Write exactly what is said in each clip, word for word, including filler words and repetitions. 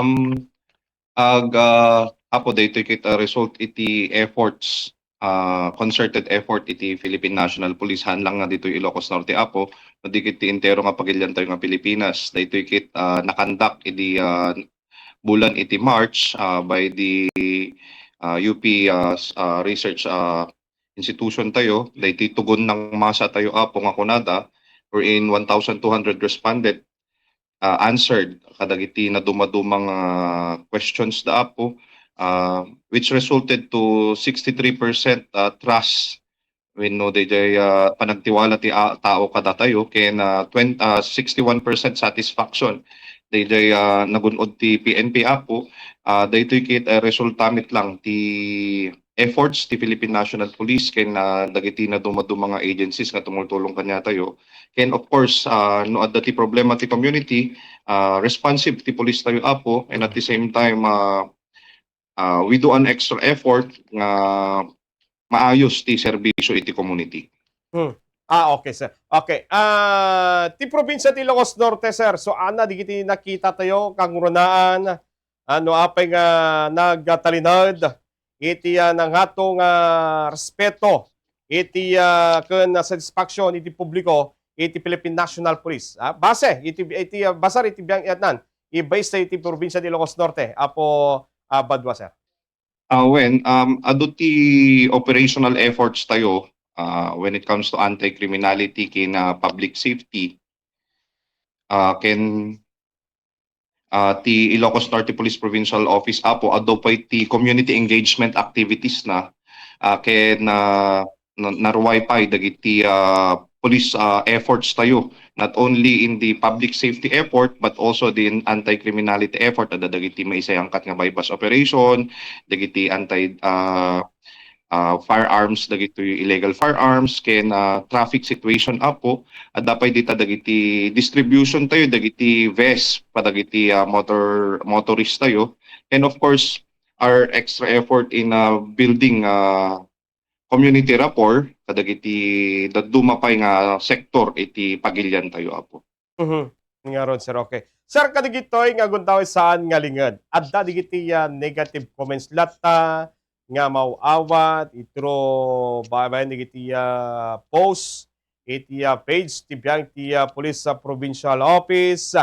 Um, ag, ah, Apo, daytoy ket, ah, result iti efforts, ah, concerted effort iti Philippine National Police, haan lang nga ditoy Ilocos Norte, Apo, no di ket ti entero nga pagilian tayo nga Pilipinas. Daytoy ket, ah, nakandak idi, ah, bulan iti March, ah, by the, ah, U P, ah, s-, ah, research, ah, institution tayo, daytoy tugon nang masa tayo, Apo, nga kunada, wherein one thousand two hundred respondent, ah, answered kadagiti nadumaduma nga questions da, Apo, ah, which resulted to sixty-three percent, ah, trust wenno daydiay, ah, panagtiwala ti, ah, tao kadatayo ken, ah, twen-, ah, sixty-one percent satisfaction daydiay, ah, nagun-od ti P N P, Apo. Ah, daytoy ket, ah, resulta met lang ti efforts ti Philippine National Police ken, ah, dagiti nadumaduma nga agencies nga tumultulong kaniatayo. Ken of course, ah, no adda ti problema ti community, ah, responsive ti police tayo, Apo, and at the same time, ah, ah, we do an extra effort nga maayos ti serbisyo iti community. Hmm. Ah, okay, sir. Okay. Ah, ti probinsya ti Ilocos Norte, sir. So, ana, digiti nakita tayo, kangrunaan, ano, apay nga nagtalined iti, ah, nanghatong, ah, respeto iti, ah, ken, ah, satisfaction iti publiko iti Philippine National Police. Ah, base iti, iti, ah, basar iti biang iatnan, ibase iti probinsya ti Ilocos Norte, Apo, ah, Badua, sir. Ah, wen, um, adu ti operational efforts tayo, ah, when it comes to anti-criminality ken, ah, public safety. Ah, ken, ah, ti Ilocos Norte Police Provincial Office, Apo, adu pay ti community engagement activities na, ah, ken, ah, na-, naruay pay dagiti, ah, police, ah, efforts tayo, not only in the public safety effort, but also the anti-criminality effort. Adda dagiti maisayangkat nga buy-bust operation, dagiti anti, ah, ah, firearms, dagiti illegal firearms, ken, ah, traffic situation, Apo. Adda pay dita dagiti distribution tayo, dagiti vest, kadagiti, ah, motor, motorist tayo. And of course, our extra effort in, ah, building, ah, community rapport kadagiti dadduma pay nga sektor iti pagilian tayo, Apo. Mhm. Ngarud, sir, okay. Sir, kadagitoy nga agundaway saan nga linged. Adda digiti, ah, negative comments latta nga maaw-awat, itro babaen digiti, ah, post iti, ah, page ti biang ti, ah, Police, ah, Provincial Office.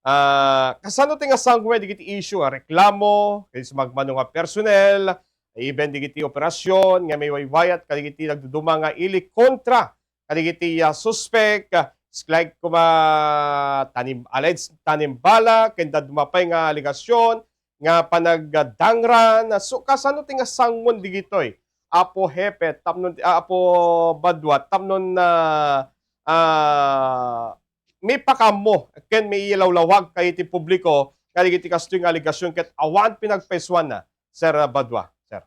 Ah, kasano ti nga sanguen digiti issue nga reklamo, iti sumagmamano nga personnel, even digiti operasyon nga maiwayat kadagiti nagduduma nga ili kontra kadagiti, ah, suspek, ah, like kuma tanim-, alleged tanimbala, ken dadduma pay nga alegasyon nga panagdangran. So, kasano ti nga sangon digitoy, Apo Hepe, tapno, ah, Apo Badua, tapno, ah, ah, maipaammo ken mailawlawag kadagiti publiko nga dagiti kastoy nga alegasyon ket awan pinagpaisuanna, Sir Badua, sir?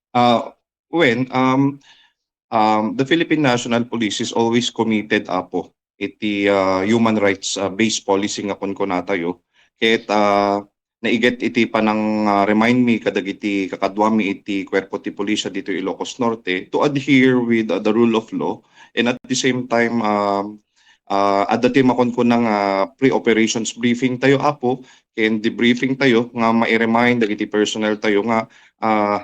Ah, wen, um, um, the Philippine National Police is always committed, Apo, iti, ah, human rights, ah, based policy nga kunkunatayo. Ket, ah, naiget iti panang, ah, remind mi kadagiti kakaduami iti kuerpo ti pulisya dito Ilocos Norte to adhere with, ah, the rule of law, and at the same time, um, ah, adda ti makunkuna nga pre-operations briefing tayo, Apo, ken debriefing tayo nga mai-remind dagiti personnel tayo nga, ah,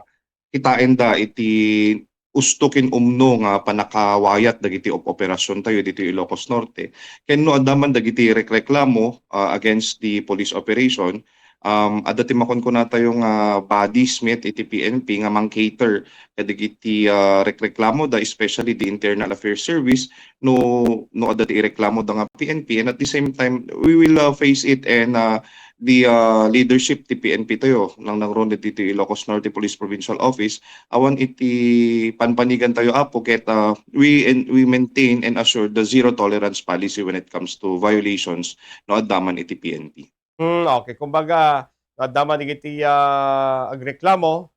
kitaenda iti usto ken umno nga pannakawayat dagiti op-, operasyon tayo ditoy Ilocos Norte. Ken no adda man dagiti rekreklamo, ah, against the police operation, um, adda ti makunkuna tayo nga bodies met iti P N P nga mang-cater kadagiti, ah, rekreklamoda, especially the Internal Affairs Service, no, no adda ti ireklamoda nga P N P. And at the same time, we will, ah, face it and, ah, the, ah, leadership ti P N P tayo, nangnangruna ditoy Ilocos Norte Police Provincial Office, awan iti panpanigan tayo, Apo, ket, ah, we, and we maintain and assure the zero tolerance policy when it comes to violations no adda man iti P N P. Hmm, okay. Kumbaga, no adda man dagiti, ah, agreklamo,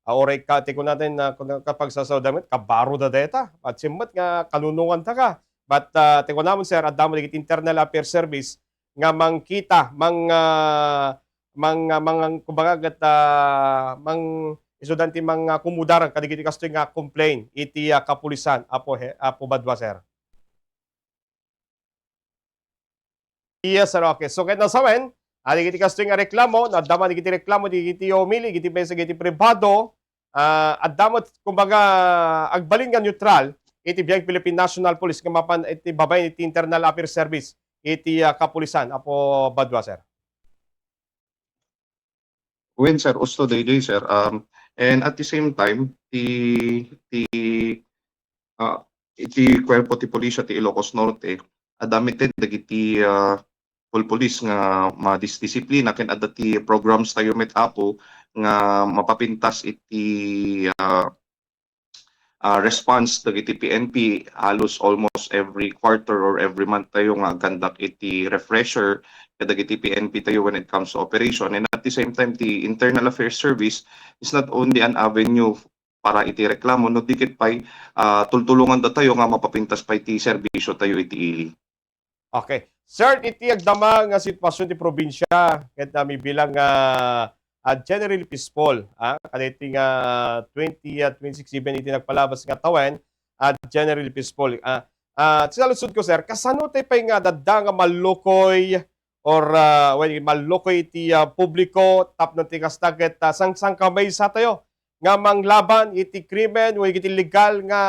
ah, uray ka, ti kunaten, ah, kun-, kapagsasaoda met, kabaroda dayta. Patien met nga kanunonganta ka. But, ah, ti kunamon, sir, adda man dagiti Internal Affairs Service nga mangkita, mang, ah, mang, ah, mang, kumbaga, ket, ah, mang-, isudan ti mangakomodar kadagiti kastoy nga complaint iti, ah, kapulisan, Apo He-, Apo Badua, sir. Yes, sir. Okay. So, ket no sawen, Ah, dagiti kastoy nga reklamo, no, adda man dagiti reklamo, dagiti umili, dagiti mesa, dagiti pribado, ah, adda met, kumbaga, agbalin nga neutral iti biag Philippine National Police nga mapan iti babaen iti Internal Affairs Service iti, ah, kapulisan, Apo Badua, sir. Wen, sir, usto daytoy, sir. Um, and at the same time, ti, ti, ah, iti kuerpo ti pulisya ti Ilocos Norte, adda met dagiti, ah, pulpulis nga madisdisiplina ken adda ti programs tayo met, Apo, nga mapapintas iti, ah, ah, response dagiti P N P. Halos almost every quarter or every month tayo nga agkandak iti refresher kadagiti P N P tayo when it comes to operation. And at the same time, the Internal Affairs Service is not only an avenue para iti reklamo, no, di ket pay, ah, tultulonganda tayo nga mapapintas pay ti serbisyo tayo iti ili. Okay. Sir, iti agdama nga sitwasyon ti probinsya, ket, ah, mabilang nga, ah, generally peaceful, ah, kadaytoy nga twenty, ah, twenty-six, even iti nagpalabas nga tawen, ah, generally peaceful. Ah, ah, ti saludsod ko, sir, kasano tay pay nga dadda nga mallukoy or, ah, well, mallukoy iti, ah, publiko tapno ti kasta ket, ah, sangsangkamaysa tayo nga manglaban iti krimen o iti illegal nga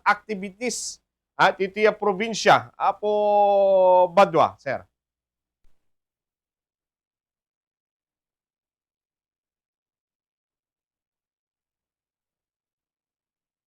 activities, ah, iti, ah, probinsya, Apo Badua, sir?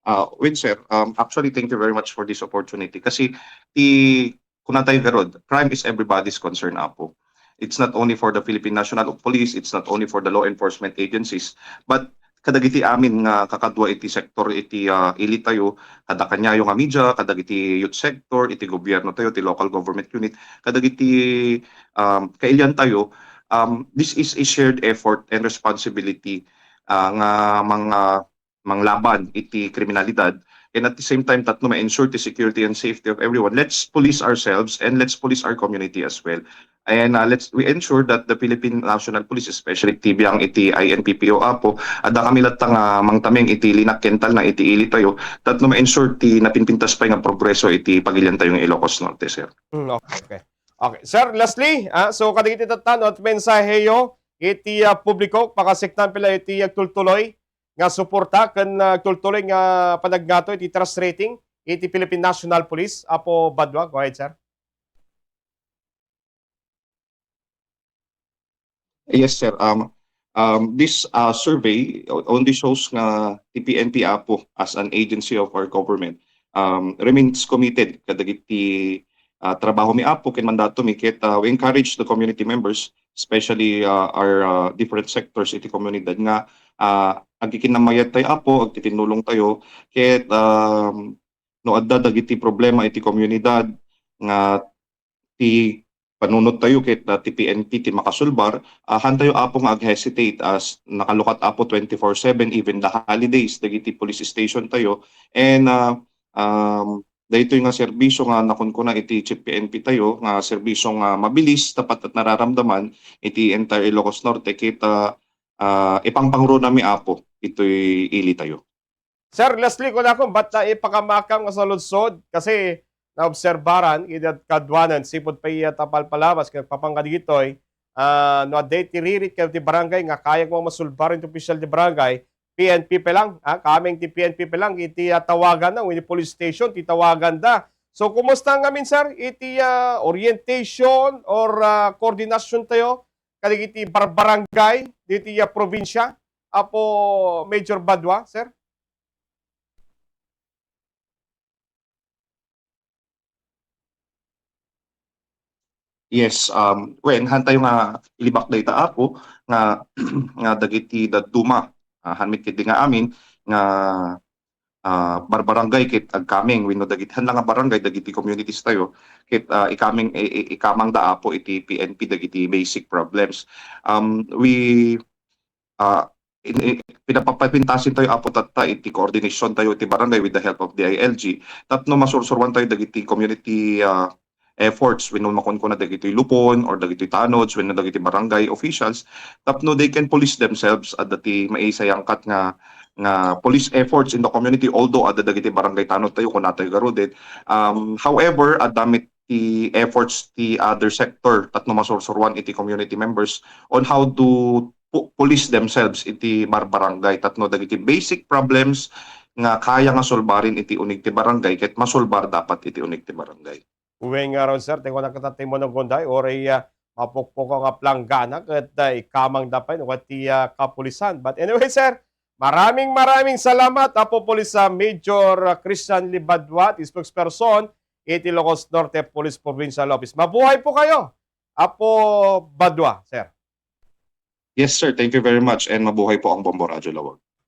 Ah, well, sir, um, actually, thank you very much for this opportunity. Kasi ti, kuna tayo garud, crime is everybody's concern, Apo. It's not only for the Philippine National Police, it's not only for the law enforcement agencies, but kadagiti amin nga kakadua iti sektor iti, ah, ili tayo, kada kaniayo nga media, kadagiti youth sector, iti gobyerno tayo, ti local government unit, kadagiti, um, kailian tayo, um, this is a shared effort and responsibility, ah, nga mga manglaban iti kriminalidad, and at the same time, tapno ma-ensure ti security and safety of everyone, let's police ourselves and let's police our community as well. And, uh, let's, we ensure that the Philippine National Police, especially ti biang iti I N P P O, Apo, adda kami latta nga mangtameng iti linak kental na iti ili tayo, tapno ma-ensure ti napinpintas pay nga progreso iti pagilian tayo nga Ilocos Norte, sir. Mm, okay, okay. Okay. Sir, lastly, ah, so kadagiti tattao, ano ti mensaheyo iti, ah, publiko, pakasektan pila iti agtultuloy nga suporta ken, ah, tultuloy nga panagngato iti trust rating iti Philippine National Police. Apo Badua, go ahead, sir. Yes, sir. Um, um, this, uh, survey o-, only shows nga ti P N P, Apo, as an agency of our government, um, remains committed kadagiti, uh, trabaho mi, Apo, ken mandato mi ket, uh, we encourage the community members, especially, uh, our, uh, different sectors iti komunidad nga, uh, agkikinnamayat tayo, Apo, agtitinnulong tayo ket, um, no adda dagiti problema iti komunidad nga ti panunot tayo ket, ah, ti P N P ti makasulbar, ah, han tayo, Apo, nga ag-hesitate as nakalukat, Apo, twenty-four seven, even the holidays, dagiti police station tayo. And, ah, um, daytoy nga serbisyo nga nakunkuna iti Chief P N P tayo, nga serbisyo nga mabilis, tapat at nararamdaman iti entire Ilocos Norte, ket, ah, ah, ipangpangruna mi, Apo, itoy ili tayo. Sir, lastly, kunakon, bat ta ipakamakam nga saludsod? Kasi naobserbaran, iti kaduanan, sipud pay iti palpalabas, ket nagpapanggap ditoy, ah, no adda iti ririt ken ti barangay nga kayat nga masulbar iti opisyal ti barangay, P N P pa lang, ah, kameng ti P N P pa lang, iti, ah, tawagan na, wenno police station, ti tawagan da. So, kumusta ngamin, sir, iti, ah, orientation or, ah, koordinasyon tayo kadagiti barbarangay diti, ah, probinsya? Apo Major Badua, sir? Yes, um, wen, han tayo nga ilibak dayta, Apo, nga, nga dagiti dadduma, ah, han met ketdi nga amin nga, ah, barbarangay ket agkameng wenno dagiti, han la nga barangay, dagiti communities tayo, ket, ah, ikameng, i-, i-, ikamangda, Apo, iti P N P dagiti basic problems. Um, we ah, in, in, pinapapintasin tayo, Apo, tatta iti coordination tayo iti barangay with the help of D I L G tapno masursuruan tayo dagiti community, ah, efforts wenno makunkuna dagiti lupon or dagiti tanods wenno dagiti barangay officials tapno they can police themselves. Adda ti maisayangkat nga, nga police efforts in the community, although adda dagiti barangay tanod tayo, kuna tayo garuden. Um, however, adda met ti efforts ti other sector tapno masursuruan iti community members on how to pu- police themselves iti barbarangay tapno dagiti basic problems nga kaya nga sulbarin iti unig ti barangay ket masulbar dapat iti unig ti barangay. Uwing nga ron, sir, ti kunak ita ti Monogonday, uray ah, mapukpoko nga planggana ket ah, ikamang da pay no ti ah, kapulisan. But anyway, sir, maraming maraming salamat, Apo Pulis ah, Major ah, Christian Libadua, ti spokesperson iti Ilocos Norte Police Provincial Office. Mabuhay po kayo, Apo Badua, sir. Yes, sir. Thank you very much and mabuhay po ang Bombo Radyo Lawag.